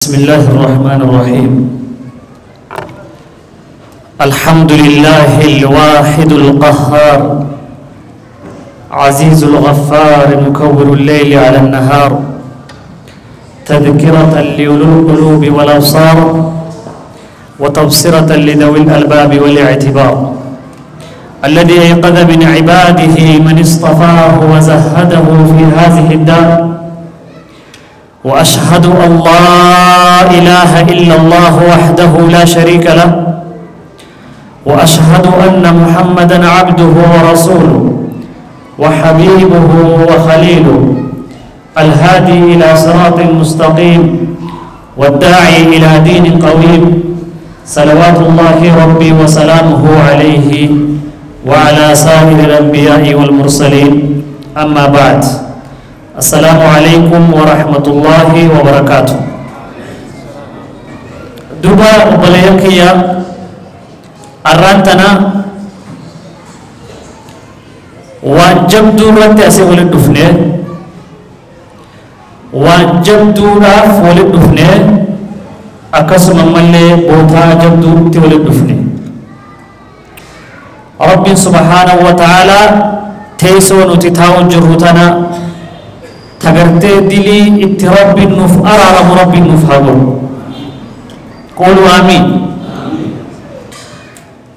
بسم الله الرحمن الرحيم. الحمد لله الواحد القهار عزيز الغفار مكور الليل على النهار تذكرة لأولي القلوب والأبصار وتبصرة لذوي الألباب والاعتبار الذي أيقظ من عباده من اصطفاه وزهده في هذه الدار، وأشهد أن لا إله إلا الله وحده لا شريك له، وأشهد أن محمدا عبده ورسوله وحبيبه وخليله الهادي إلى صراط مستقيم والداعي إلى دين قويم، صلوات الله ربي وسلامه عليه وعلى سائر الأنبياء والمرسلين. أما بعد، السلام عليكم ورحمة الله وبركاته. دوبا وبليكيا أرانتنا وجبدو رتي أسي ولد دفنه وجبدو راف ولد دفنه أكسم ملي بوتا جبدو تي ولد دفنه. رب سبحانه وتعالى تيسو نتتاون جرهتنا تغرتي دلي ات رب النف أرارم رب النف هابو. قولوا آمين.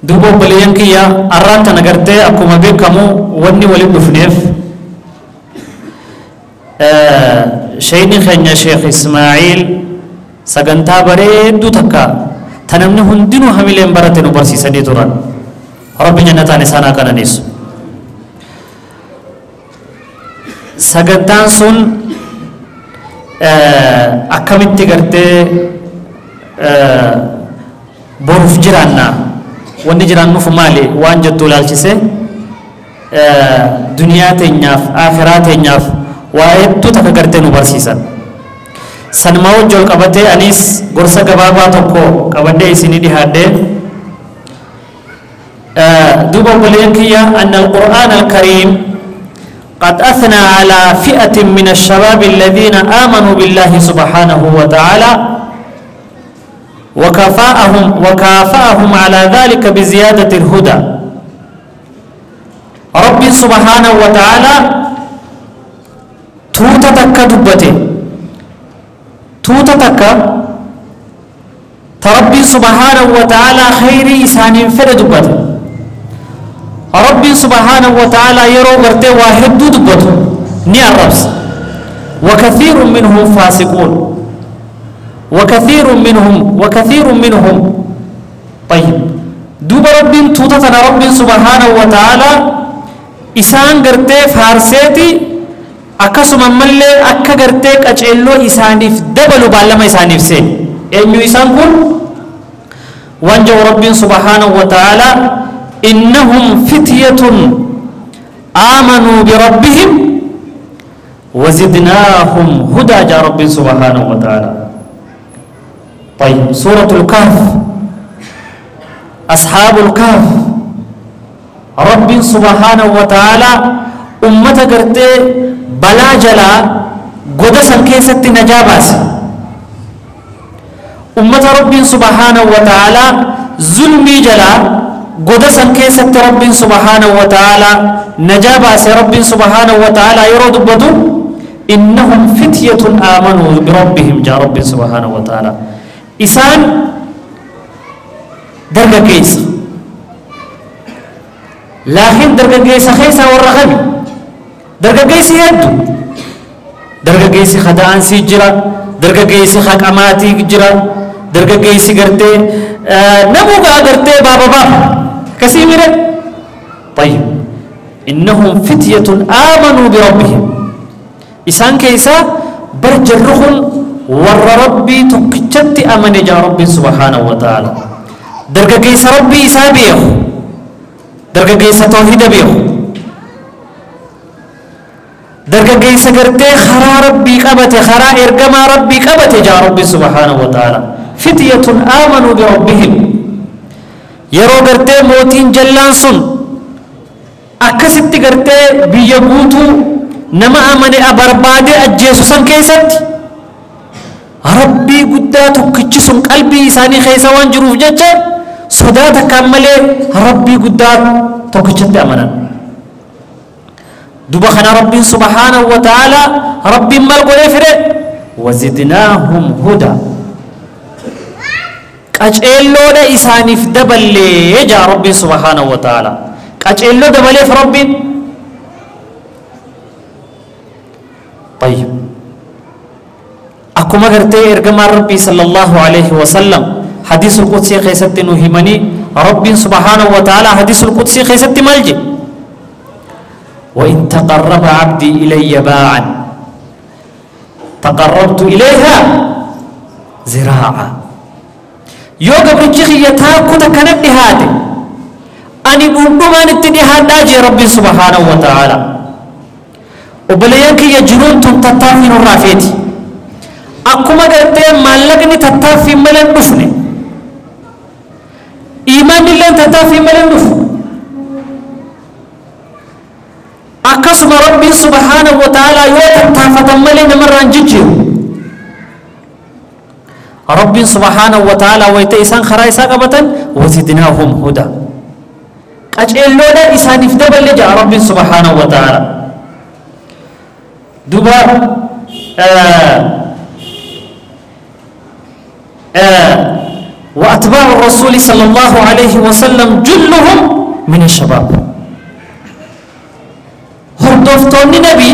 دوبو بلينكيا أرانتا نغرتي أكما بكمو وني ولد دفنف شيني خنيا شيخ إسماعيل سغنتا بريدو تكا تنمني هندنو هميلين براتنو برسيسني توران رب جنتان سانا كنانيس. سغنتان سن أكملت غرتي بورف جيراننا وني جيران نوف مالي وان جتو لالشيسه دنيا تنياف آخرات تنياف وايدو تكا غرتي نو برسيسن سنماو جول قبته أنيس غرسة غبابا تكو قبده إسيني دي هاده. دوبا بلينكيا أن القرآن الكريم قد أثنى على فئة من الشباب الذين آمنوا بالله سبحانه وتعالى وكافأهم على ذلك بزيادة الهدى. رب سبحانه وتعالى توتا تكا دبته توتا تكا تربي سبحانه وتعالى خير إسان فرد دبته. ربي سبحانه وتعالى يرو غرتي واحد دبته ني الربس وكثير منهم فاسقون وكثير منهم وكثير منهم. طيب دوب ربي توتتنا ربي سبحانه وتعالى إسان غرتي فارسيتي أكسم ملي أكا غرتي قچيلو إسانيف دبلو بالما إسانيف سين أنيو إسان كن وانجو ربي سبحانه وتعالى إنهم فتية آمنوا بربهم وزدناهم هدى جاء رب سبحانه وتعالى. طيب سورة الكهف أصحاب الكهف رب سبحانه وتعالى أمة قرتي بلا جلا قدسا كيست نجاباس أمة رب سبحانه وتعالى ظلمي جلا قدسا كيست رب سبحانه وتعالى نجاباس رب سبحانه وتعالى يرد بدو إنهم فتية آمنوا بربهم جاء رب سبحانه وتعالى. إسان درجة كيس لكن درجة كيس خيسة والرغمي درجة كيس يدو درجة كيس خدعان سيجرا درجة كيس خاكماتي جرا درجة كيس قرتي نبوغا قرتي بابا بابا كسيميرة. طيب إنهم فتية آمنوا بربهم إسان كيسا برجرهم ور ربي تكتشت أمن جاء ربي سبحانه وتعالى درجة كيس ربي إسابيه درجة كيس توحيد بيه درجة كيس قرتي خرا ربي قبته خرا إرقما ربي قبته جاء ربي سبحانه وتعالى. فتية آمنوا بربهم يرو قرتي موتين جلان سن أكست قرتي بيقوتو نما أمني أبربادي أجيسو سن كيست Rabbii guddaa tokkichi sun qalbii isaanii keessa waan jiruuf jecha sodaa takkaan malee Rabbii guddaa tokkichatti amanan. Duba kana Rabbiin subhaanahu wa ta'aalaa Rabbiin maal godhee fide? Wazidnaahum hudaa. Qaceelloodha isaaniif daballee jaa Rabbiin subhaanahu wa ta'aalaa. Qaceelloo dabaleef Rabbiin. طيب akkuma gartee ergamaan Rabbii sallallahu alaihi wasallam hadiisul qudsii keessatti nu himanii Rabbiin subhaanahu wa ta'aalaa hadiisul qudsii keessatti maal jedhe? وإن تقرب عبدي إلي باعا تقربت إليها زراعا. yoo gabrichi kiyya taakku takka natti dhihaate ani dhundhumaan itti dhihaadhaa jee Rabbiin subhaanahu wa ta'aalaa. Obboleeyyan kiyya jiruun tun tattaaffii nurraa feeti. Akkuma gartee maallaqni tattaaffii malee hin dhufne iimaanni illee tattaaffii malee hin dhufu. Akkasuma Rabbiin subhaanahu wa ta'aalaa yoo tattaafatan malee namarraa hin jijjiiru. Rabbiin subhaanahu wa ta'aalaa wayita isaan karaa isaa qabatan wazidnaahum hudaa. Qaceelloodhaan isaaniif daballe ja'a Rabbiin subhaanahu wa ta'aalaa. Duba وأتباع الرسول صلى الله عليه وسلم جلهم من الشباب. هردفتوني نبي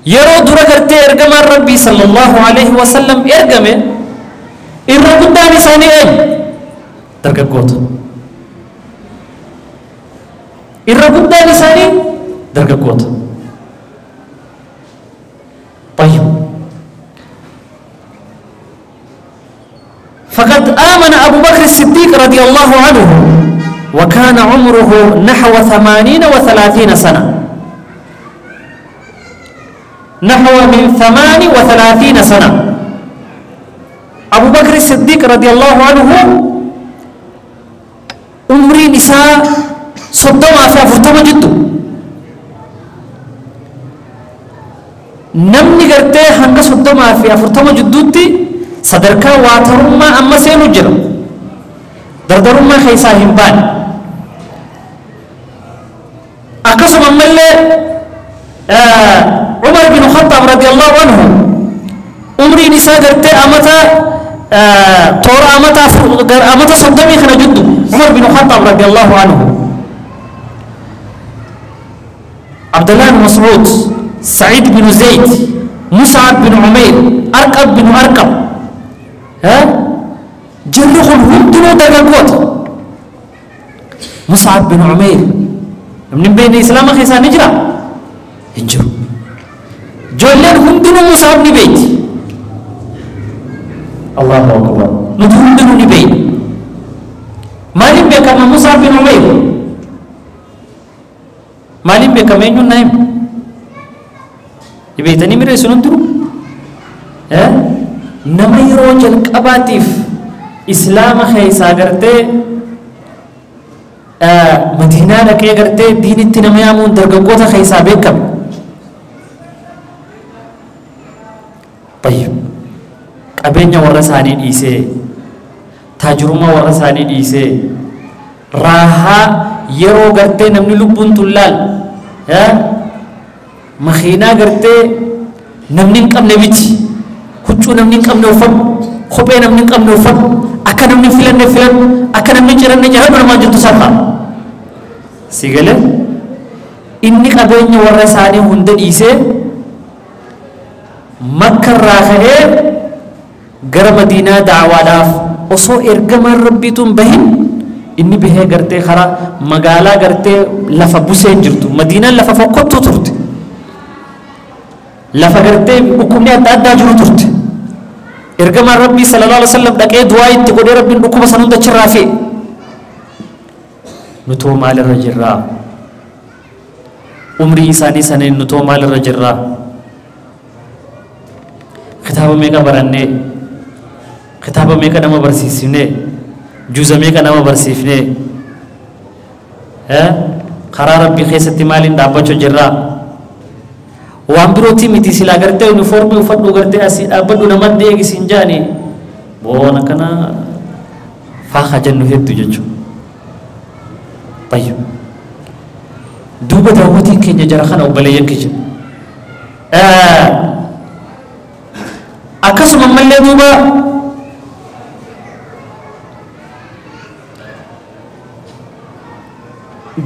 yeroo dura gartee ergamaan Rabbii sallallahu alaihi wasallam ergame irra guddaan isaanii eenyu? Dargaggoota. Irra guddaan isaanii dargaggoota. طيب فقد آمن أبو بكر الصديق رضي الله عنه وكان عمره نحو 38 سنة، نحو من 38 سنة. أبو بكر الصديق رضي الله عنه عمري نساء 30 في 40 جدو. Namni gartee hanga 30 fi 40 jidduutti sadarkaa waatarummaa amma seenu jira. Dardarummaa keessaa hin baane. Akkasuma ammallee Umar bin Khattab radiyallahu anhu umriin isaa gartee amata toora amata 30 kana jiddu Umar bin Khattab radiyallahu anhu. Abdullah bin Mas'ud, سعيد بن زيد، مصعب بن عمير، أرقب بن أرقب، ها؟ جرهم هندنو دقاقوت. مصعب بن عمير من بين الإسلام خيسان نجرا هنجرو جولين هندنو مصعب نبيت. الله أكبر. ندهندنو نبيت. مالين بكما مصعب بن عمير مالين بكما ينون نايم beektanii mira isin hundinuu nama yeroo jalqabaatiif islaama keessaa gartee madiinaa dhaqee gartee diinitti nama yaamuun dargaggoota keessaa beekame. طيب qabeenya warra isaanii dhiisee taajirummaa warra isaanii dhiisee raahaa yeroo gartee namni lubbuun tullaal makiinaa gartee namni hin qabne miti, huccuu namni hin qabne uffadhu, kophee namni hin qabne uffadhu, akka namni hin filanne filadhu, akka namni hin ciranne ciradhu namaan jettu salphaa. Si galee inni qabeenya warra isaanii hunda dhiisee Makka irraa ka'ee gara Madiinaa da'awaadhaaf osoo ergamaan Rabbiitu hin bahin inni bahee gartee karaa magaalaa gartee lafa buseen jirtu Madiinaan lafa fokkottuu turte. Lafa gartee dhukkubni adda addaa jiru turte. Ergamaan Rabbii sallallahu alaihi wasallam dhaqee du'aa itti godhee Rabbiin dhukkuba san hunda achirraa fe'e. Nutoo maalirra jirraa? Umrii isaanii saniin nutoo maalirra jirraa? Kitaaba meeqa barannee? Kitaaba meeqa nama barsiisnee? Juuza meeqa nama barsiifnee? Karaa Rabbii keessatti maaliin dhaabbachuu jirraa? Waan birootii miti silaa gartee uniformii uffadhu gartee asii dhaabbadhu namatti eegisiin jaani boona kana faaxa jennu hedduu jechuudha. Tayyib. Duuba daawwatiin keenya jara kana obboleeyyan keenya. Akkasuma ammallee duuba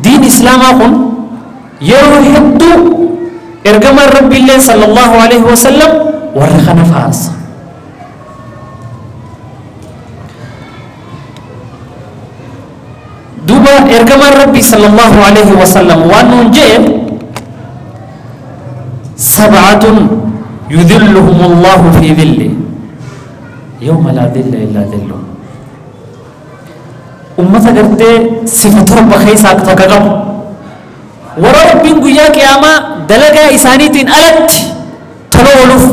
diin islaamaa kun yeroo hedduu ergamaan rabbiillee sallallahu alaihi wasallam warra kana faarsa. Duuba ergamaan rabbii sallallahu alaihi wasallam waan nuun jee sab'atun yudhilluhum Allahu fi dhilli yawma laa dhilla illaa dhilluh. Ummata gartee sifa torba keessaa takka qabu warra rabbiin guyyaa qiyaamaa dalagaa isaaniitiin alatti tola ooluuf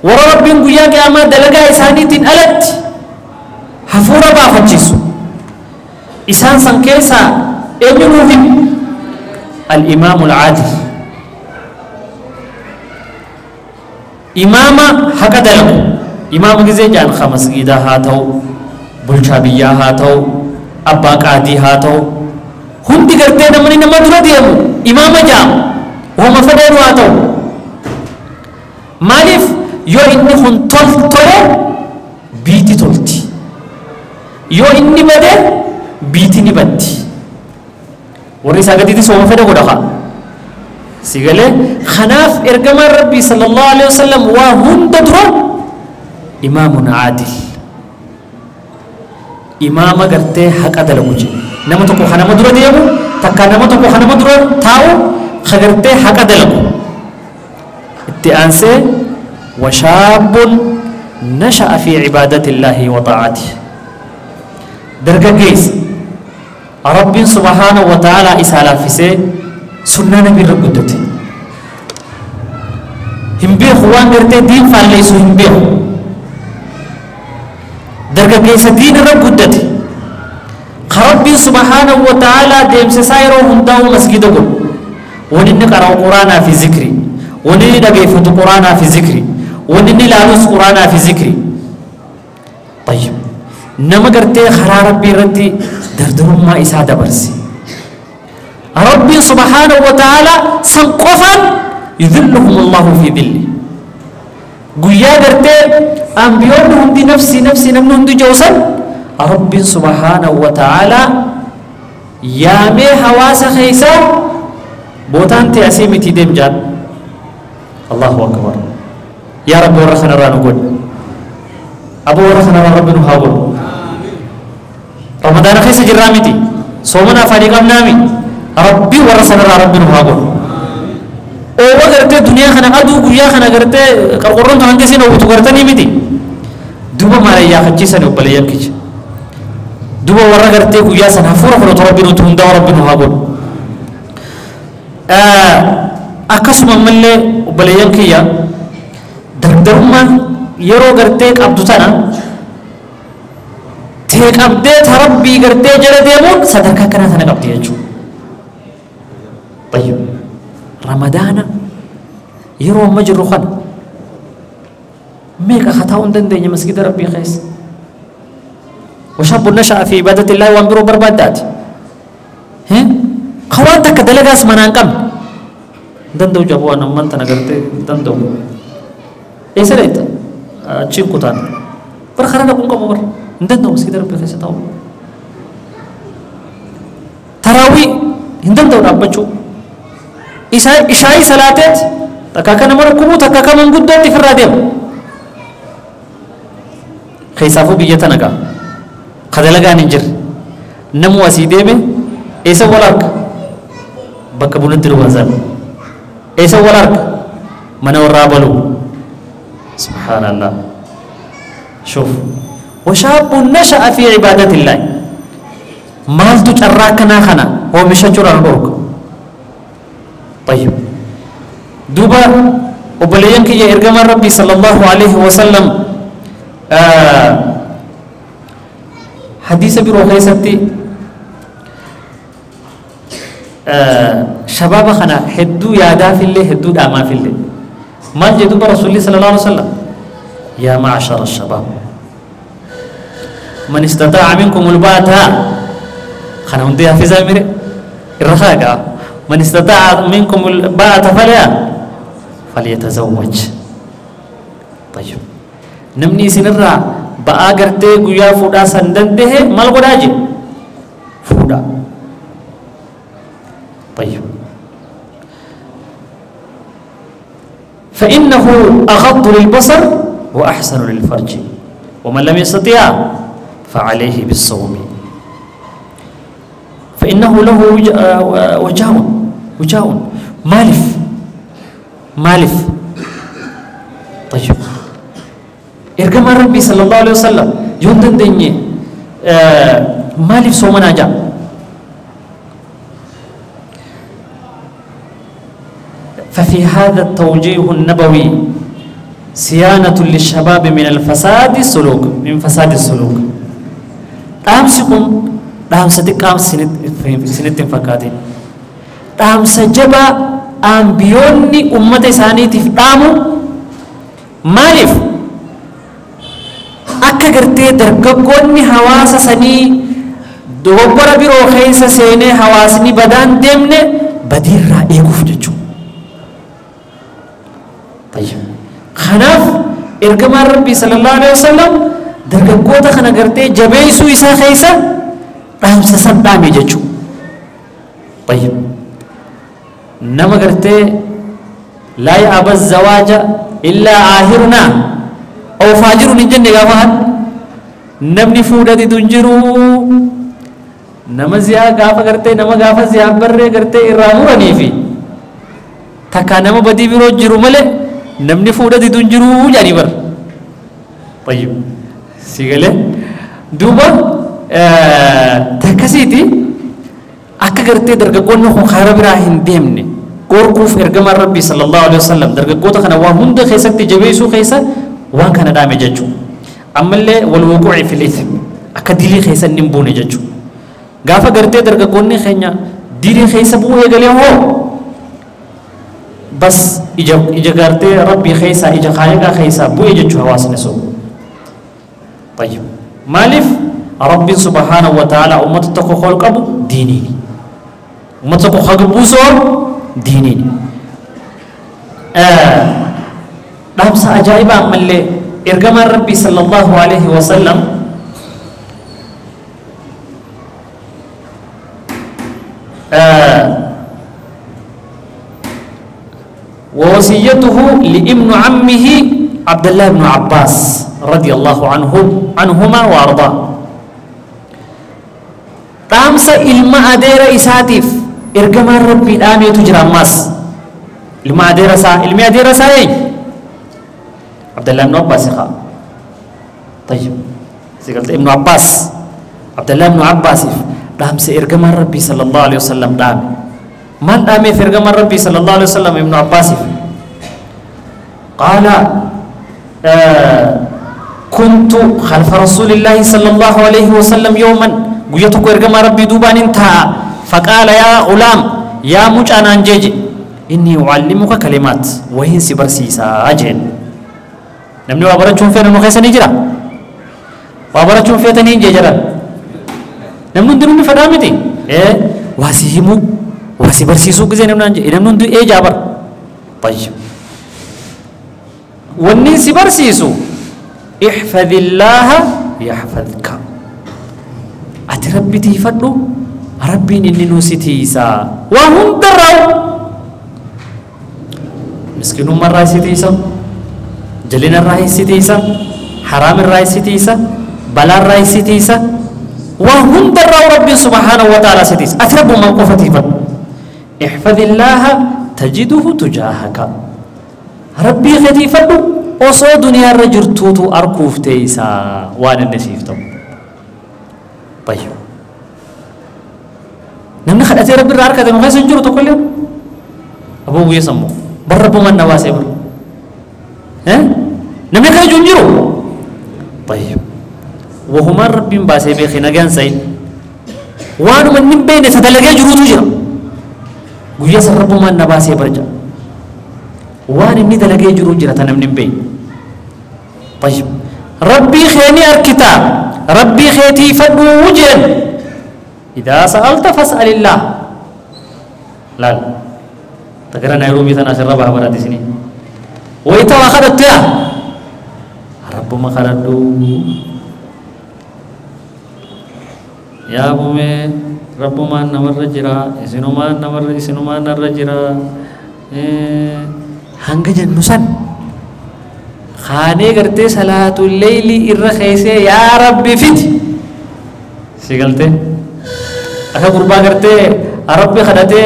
warra rabbiin guyyaa qiyaamaa dalagaa isaaniitiin alatti hafuura baafachiisu isaan san keessaa eenyu nuuf himi? Al-imaamu al-aadil, imaama haqa dalagu. Imaama gizee jaan ka masgiidaa haa ta'u, bulchaa biyyaa haa ta'u, abbaa qaadii haa ta'u, hundi gartee namni nama dura deemu imaama jaama wama fedheenu haa ta'u. Maaliif yoo inni kun tole biiti tolti, yoo inni bade biiti ni baddi. Warri isaa gadiitis wama fedhe godha kaa si galee. Kanaaf ergamaan rabbii sallallahu alaihi wasallam waa hunda dura imaamun aadil, imaama gartee haqa dalagu jedhe. Nama tokko ka nama dura deemu takka nama tokko ka nama dura taa'u ka gartee haqa dalagu. Itti aansee washaabun nasha'a fi cibaadati illaahi wa taa'atihi, dargaggeessa rabbiin subhaanahu wa ta'aalaa isaa laaffisee sunnaa nabii irra guddate. Hin beeku waan gartee diin faalleessu hin beeku. Dargaggeessa diin irra guddate ka rabbiin subhaanahu wa ta'aalaa deemsisaa yeroo hundaa'u masgida godhu. Wanni inni qara'u quraanaa fi zikri, wanni inni dhageeffatu quraanaa fi zikri, wanni inni ilaalus quraanaa fi zikri. Tayyib. Nama gartee karaa rabbii irratti dardarummaa isaa dabarse rabbiin subhaanahu wa ta'aalaa san qofaan yudhilluhum Allahu fi dhilli. Guyyaa gartee ambiyoonni hundi nafsi nafsi namni hundi joosan rabbiin subhaanahu wa ta'aalaa yaamee hawaasa keessaa bootaan ta'e asii miti deem jaan. Allahu akbar. Yaa rabbi warra kanarraa nu godhi. Aboo warra kanarraa rabbi nu haa godhu. Ramadaana keessa jirraa miti, soomana afaanii qabnaami. Rabbi warra sanarraa rabbi nu haa godhu. Oowwa gartee duniyaa kana aduu guyyaa kana gartee qarqorroon tun hanga isin oowwitu gartanii miti. Duuba maal yaafachiisan obboleeyyan kiyya? Duuba warra gartee guyyaa sana hafuura fudhatu rabbi nuti hundaa rabbi nu haa godhu. Akkasuma ammallee obboleeyyan kiyya, dardarummaan yeroo gartee qabdu tana tee qabdee ta rabbii gartee jala deemuun sadarkaa akkanaa tana qabdi jechuudha. Tayyib. Ramadaana yeroo amma jirru kana meeqa haa taa'uu hin dandeenye masgida rabbii keessa. Washaabbu nasha'a fi ibadatillahi waan biroo barbaaddaati. Ka waan takka dalagaas manaa hin qabne. Hin danda'u jabu waan amman tana gartee hin danda'u. Eessa dheetta? Achiin kutaan. Bara karaa dhaquu hin qabu bara. Hin danda'u masgida rabbii keessa taa'u. Taraawii hin danda'u dhaabbachuu. Isa ishaayii salaateet takka akka nama dhukkubuu takka akka manguddootti ofirraa deemu. Keessaafuu biyya tana gaa. Ka dalagaan hin jirre. Namu asii deeme eessa wal arga? Bakka bunatti dhugan sana. Eessa wal arga? Mana warraa baluu. Subhaanallah. Shuf. Washaabun nasha'a fi cibaadatillahi. Maaltu carraa akkanaa kana oomishachuudhaan dhorka? Tayyib. Duuba obboleeyyan kiyya, ergamaan rabbii sallallahu alaihi wasallam hadiisa biroo keessatti Shabaaba kana hedduu yaadaafillee hedduu dhaamaafillee maal jedhu bara Rasuulli sallallahu alaihi wasallam yaa ma'ashara shabaab man istataa'a minkum ulbaata kana hundi hafizaa mire irra kaagaa man istataa'a minkum ulbaata falyatazawwaj. طيب namni isinirraa ba'aa gartee guyyaa fuudhaa san danda'e maal godhaa je fuudhaa. طيب فإنه أغض للبصر وأحسن للفرج ومن لم يستطيع فعليه بالصوم فإنه له وجاء وجاء مالف مالف. طيب إرجع ربي صلى الله عليه وسلم يوندن دنيا مالف صومنا جاء ففي هذا التوجيه النبوي صيانة للشباب من الفساد السلوك من فساد السلوك. أمسكم أمسك أمس سنة فكاتين أمس جبا أم بيوني أمة ساني تفهمو مالف akka gartee dargaggoonni hawaasa sanii dogoggora biroo keessa seenee hawaasni badaan deemne badiirraa eeguuf jechuudha. طيب kanaaf ergamaan Rabbii sallallahu alaihi wasallam dargaggoota kana gartee jabeessuu isaa keessa dhaamsa san dhaame jechuudha. طيب nama gartee laa ya'aba zawaaja illaa aahirunaa aw faajirun hin jenne gaafa han namni fuudhatitu hin jiru nama ziyaa gaafa gartee nama gaafa ziyaa barree gartee irraa muranii fi takka nama badii biroo jiru malee namni fuudhatitu hin jiru jedhanii bar. طيب si galee duuba takkasiiti akka gartee dargaggoonni kun karaa biraa hin deemne gorkuuf ergamaan Rabbii sallallahu alaihi wasallam dargaggoota kana waa hunda keessatti jabeessuu keessa waan kana dhaame jechuudha. Ammallee wal wuquuci fil ithm akka dilii keessa hin buune jechuudha. Gaafa gartee dargaggoonni keenya dilii keessa bu'uu eegalee hoo bas ija gartee Rabbii keessa ija Khaaliqaa keessa bu'e jechuudha hawaasni sun. طيب maaliif Rabbiin subhaanahu wa ta'ala uummata tokko kol qabu diiniini. Uummata tokko haga buusoo diiniini. Dhaamsa ajaa'ibaa ammallee ergamaan Rabbii sallallahu alaihi wasallam ووصيته لابن عمه عبد الله بن عباس رضي الله عنه عنهما وارضاه. dhaamsa ilma adeera isaatiif ergamaan Rabbii dhaameetu jira ammas ilma adeera isaa ilmi adeera isaa eenyu عبد الله بن عباس خا. طيب سيقلت ابن عباس عبد الله بن عباس dhaamsa ergamaan Rabbii sallallahu alaihi wasallam dhaame maal dhaameef ergamaan Rabbii sallallahu alaihi wasallam ibn Abbaas qaala كنت خلف رسول الله صلى الله عليه وسلم يوما قيتك ارجم ربي دوبان انتهى فقال يا غلام يا مجانا جيجي إني أعلمك كلمات وهن سبرسيسا أجل نمني وابرتشون فين المخيسة نجرا وابرتشون فين نجرا نمنون دنوني فدامتي إيه واسيهمو واسي برسيسو كزي نمنون جي نمنون دو إيه جابر. طيب ونين سبرسيسو احفظ الله يحفظك ati Rabbi tiifadhu Rabbiin inni nu si tiisa waa hundarraa miskinummaarraa si tiisa jalinarraa si tiisa haraamirraa si tiisa balaarraa si tiisa waa hundarraa Rabbiin subhaanahu wa ta'ala si tiisa ati Rabbumaan qofa tiifadhu احفظ الله تجده تجاهك Rabbii kee tiifadhu osoo duniyaarra jirtuutu arkuuf teeysaa waan inni siif ta'u. طيب namni kadhatee Rabbi irraa harkate nu keessa hin jiru tokkollee aboo guyya sammuu bar Rabbumaan na baasee bar namni akkana jiru hin jiru. طيب wahumaan Rabbiin baasee beekee nagaan sayin waanuma inni hin beekne isa dalagee jiruutu jira. Guyyaa san rabbumaan na baasee barja. Waan inni dalagee jiru jira ta namni hin beekne. طيب ربي خيني أركتا ربي خيتي فدو وجن إذا سألت فاسأل الله لا تقرأ نيروبي تناشر ربها براتي سني وإذا أخذت يا رب ما خلدو يا أبو رب ما نمر جرا إسنو ما نمر إسنو ما نمر جرا هنگ جنوسان خانه کرتے صلاة الليل الرخيسه يا ربي فت سيغلته اخا قربا کرتے ربي خدته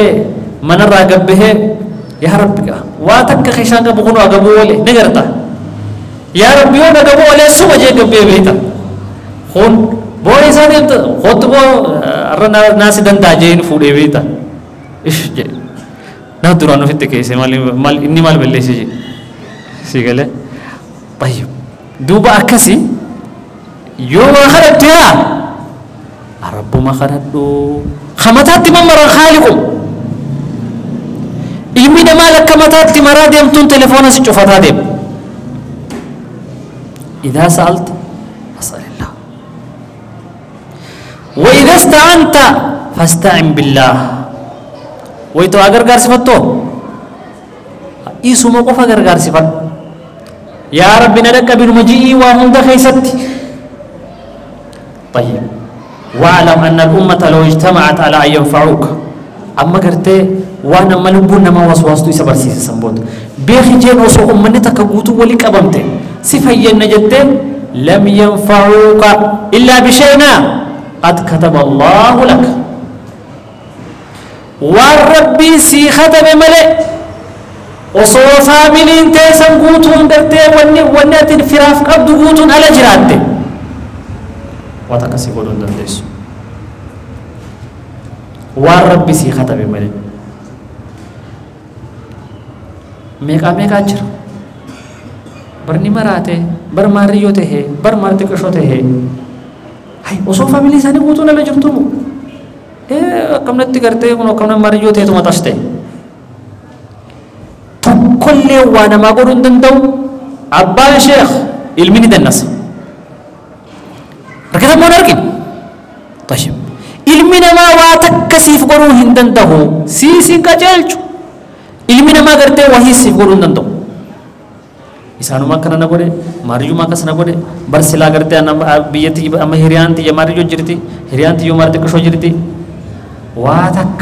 من راغب به يا ربي واتك خيشان بخونو اغبو ولي نغرتا يا ربي و نغبو ولي سو وجه غبه بيتا خون بو انسان خطبو ار ناس دندا جين فودي بيتا ايش جي نا درانو فت كيسه مال مال اني مال بلسي جي سيغله طيب دوبا أكسي يوم خلقت يا رب ما خلقتو خمتات ممر خالقكم إيمين مالك خمتات مراد يمتون تليفون سيشوفات ديم إذا سألت فاسأل الله وإذا استعنت فاستعن بالله ويتو أجر غارسفتو إيسو موقف أجر غارسفت يا رب ندك بالمجيء وهم دخيست. طيب واعلم أن الأمة لو اجتمعت على أن ينفعوك أما قرتي وانا ملبون ما وسواستو يسبرسيس سنبوت بيخي جين وسو أمنتك قوتو ولك أبمتي سفيا نجدت لم ينفعوك إلا بشيء قد كتب الله لك والرب سي ختم ملئ osoo faamiliin teessan guutuun gartee wanni ati firaaf qabdu guutuun ala jiraatte waan akkasii godhuu hin dandeessu waan rabbi sii katabe malee meeqaa meeqaa jira barni maraate bar maariyyoo tahee bar maar xiqqishoo tahee hay osoo faamilii isaanii guutuun ala jirtumu akkamnatti gartee kun akkamna maariyyoo ta'etu maxas ta'e كل وانا ما قولون دندو أبا شيخ علمني دنس ركض مو نركب طيب علمنا ما واتك كسيف قولون هندندو سيسي كجلچو علمنا ما قرته وهي سيف قولون دندو إسانو ما كنا نقوله ماريو ما كسنا نقوله برسلا قرته أنا بيتي أما هريانتي يا ماريو جرتي هريانتي يو مارتي كشو جرتي واتك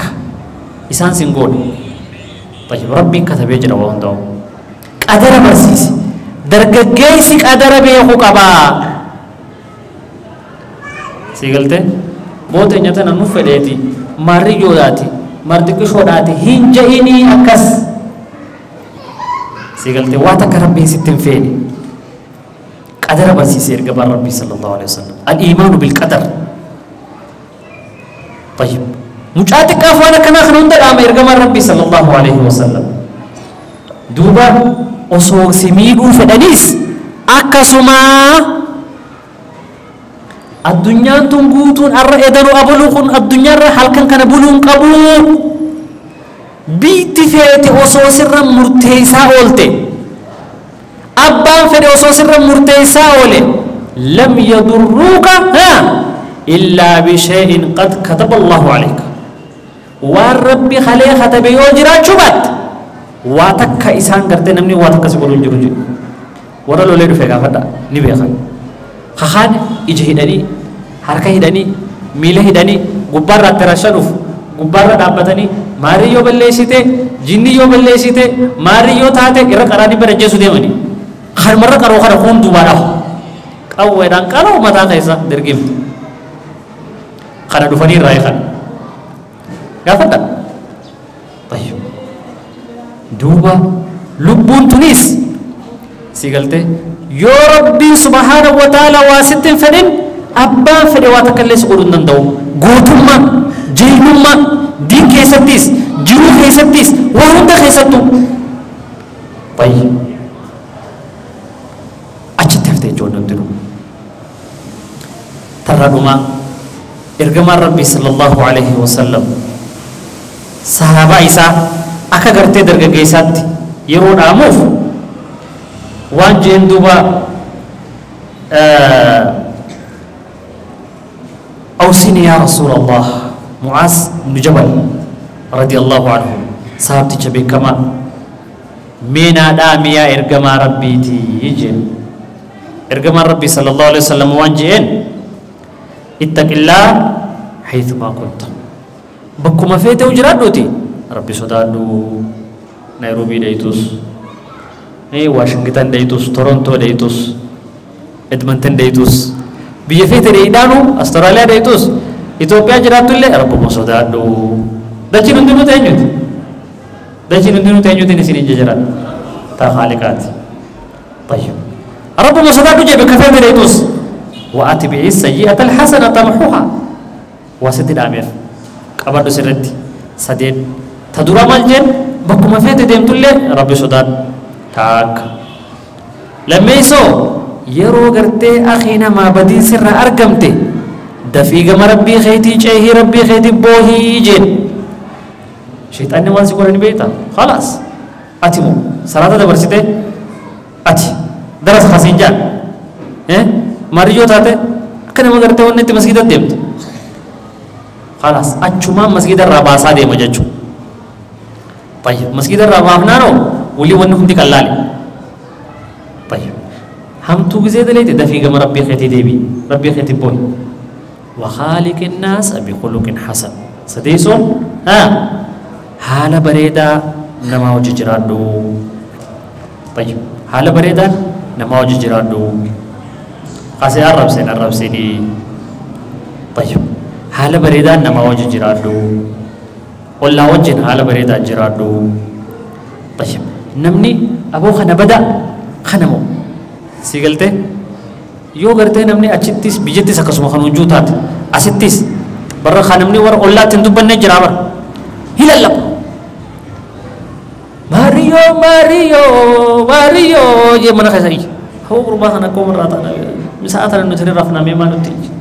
إسان سينقول طيب ربي كتب يجرى وعنده قدر برسيس درجة جيسك قدر بيخو قبا سيقلت بوت إنيتنا نفلتي ماري جوداتي مردك شوداتي هنجيني أكس سيقلت واتك ربي ستين فيني قدر برسيس يرجع ربي صلى الله عليه وسلم الإيمان بالقدر طيب مجاتك أفوانا كنا خنون دعام إرجع ربي صلى الله عليه وسلم دوبا أسوق سميدو فدانيس أكسما الدنيا تنقوتون الرئيدانو أبلوخون الدنيا حالكن كان بلون قبول بيت فيتي أسوق سر مرتيسا أولتي أبان فدي أسوق سر مرتيسا أولي لم يضروك ها إلا بشيء قد كتب الله عليك والرب خليه ختبه يجرا شبت واتك إسان قرتي نمني واتك سيقولون جرجي ورا لولي رفيقا فتا نبيخا خخان إجه هداني حركة هداني ميله هداني غبار راتراشانوف غبار دابتني ماري يو بلسيته جني يو بلسيته ماري يو تاته إرا قراني برجسو ديمني خر مرة قرو خر خون دوباره قوي دان قالو متا كيسا درجم خنا دفني رايخان قافتا طيب دوبا لبون تونس سيقلته يا ربي سبحانه وتعالى واسط فدين أبا فدي واتكلس قرون نندو قوتما جينما دين كيستيس جيرو كيستيس وهند كيستو طيب أجتفت جون ندرو ترى دوما إرجما ربي صلى الله عليه وسلم Sahaabaa isaa akka gartee dargaggeessaatti yeroo dhaamuuf waan jeen duuba أوصني يا رسول الله. معاذ بن جبل رضي الله عنه صاحبتي بكما مينا داميا إرجما ربي تيجين إرجما ربي صلى الله عليه وسلم وانجين اتق الله حيثما كنت بكما فيته وجرادوتي ربي صدادو نيروبي ديتوس واشنطن ديتوس تورونتو ديتوس ادمنتون ديتوس biyya feete dheeydaanu Austraaliyaa dheeytus Itoophiyaa jiraattu illee rabbuma sodaadhu. Dachiin hundinuu teenyuti. Dachiin hundinuu teenyutiin isin hin jiran taa haaliqaati. طيب rabbuma sodaadhu jee bakka feete dheeytus وأتبع السيئة الحسنة تمحوها واسد الأمير qabadhu sirritti sadeen ta dura maal jeen bakkuma feete deemtullee rabbi sodaadhu taakka. Lammeessoo yeroo gartee akii namaa badiin sirra argamte dafii gama rabbii keetii ceehii rabbii keetii boohii jeen. Shayxaanni waan si godhan beektaa khalaas ati moo salaata dabarsite ati darasa kasiin jaan maariyyoo taate akka nama gartee wanni itti masgiida deemte khalaas achumaan masgiida irraa baasaa deema jechuudha. طيب masgiida irraa baafnaanoo walii wanni hundi qallaale. طيب همتو بزيد ليت دفي جم ربي خيتي ديبي ربي خيتي بوي وخالق الناس بخلق حسن سديسون ها حالة بريدة نما وجرادو. طيب حالة بريدة نما وجرادو قاسي الرب سين الرب سيني. طيب حالة بريدة نما وجرادو ولا وجه حالة بريدة جرادو. طيب نمني أبو خنا بدأ خنمو si galte yoo gartee namni achittis biyyattis akkasuma kan hojjuu taate asittis barra kan namni warra ollaatti hin dubbanne jira bara hilallaba Mario Mario Mario jee mana keessa iyya hoo gurbaa kana akkuma irraa taana misa'a tana nuti rafna mee maa nutti iyya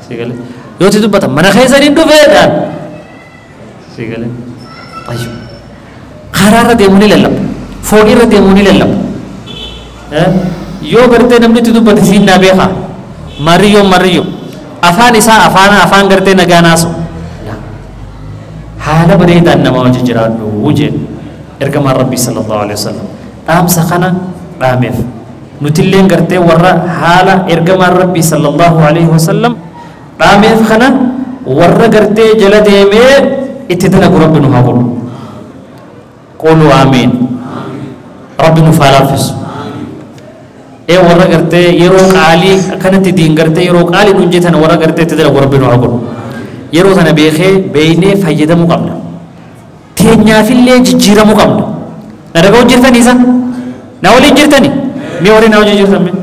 si galee yoo itti dubbatan mana keessa hin dhufeedhaan si galee tayyib karaarra deemuu ni lallaba fooniirra deemuu ni lallaba yoo gartee namni itti dubbate siin naa beekaa mariyyoo mariyyoo afaan isaa afaan afaan gartee nagaa naasu haala bareedaan nama wajji jiraadhu jeen ergamaan rabbii sallallahu alaihi wasallam dhaamsa kana dhaameef nutilleen gartee warra haala ergamaan rabbii sallallahu alaihi wasallam dhaameef kana warra gartee jala deemee itti dalagu rabbi nu haa godhu. Qulu aamiin. Rabbi nuuf haa laaffisu. Warra gartee yeroo qaalii akkanatti diin gartee yeroo qaalii nuun jettan warra gartee itti dalagu rabbi nu haa godhu. Yeroo sana beekee beeynee fayyadamuu qabna. Teenyaafillee jijjiiramuu qabna. Na dhaga'u jirtanii isa? Na waliin jirtanii? Mee warri na wajjin jirtan mee?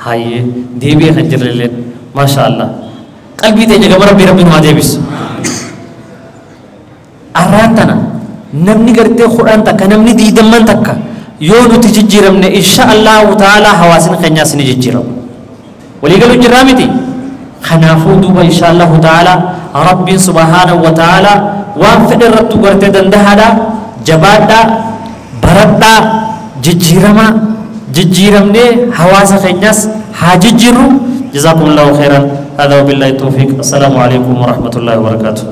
Hayyee deebi'ee kan jirrelleen maasha Allah. Qalbii teenya gama rabbii rabbi nu haa deebisu. Arraan tana namni gartee 10 takka namni 20 takka yoo nuti jijjiiramne insha Allahu ta'ala hawaasni keenyaas ni jijjiiramu. Walii galuu jirraa miti? Kanaafuu duuba insha Allahu ta'ala rabbiin subhaanahu wa ta'ala waan fedhe irrattu gartee dandahaadha jabaadhaa baradhaa jijjiiramaa jijjiiramnee hawaasa keenyaas haa jijjiirru. Jazaakumullahu khairan. هذا وبالله التوفيق. السلام عليكم ورحمة الله وبركاته.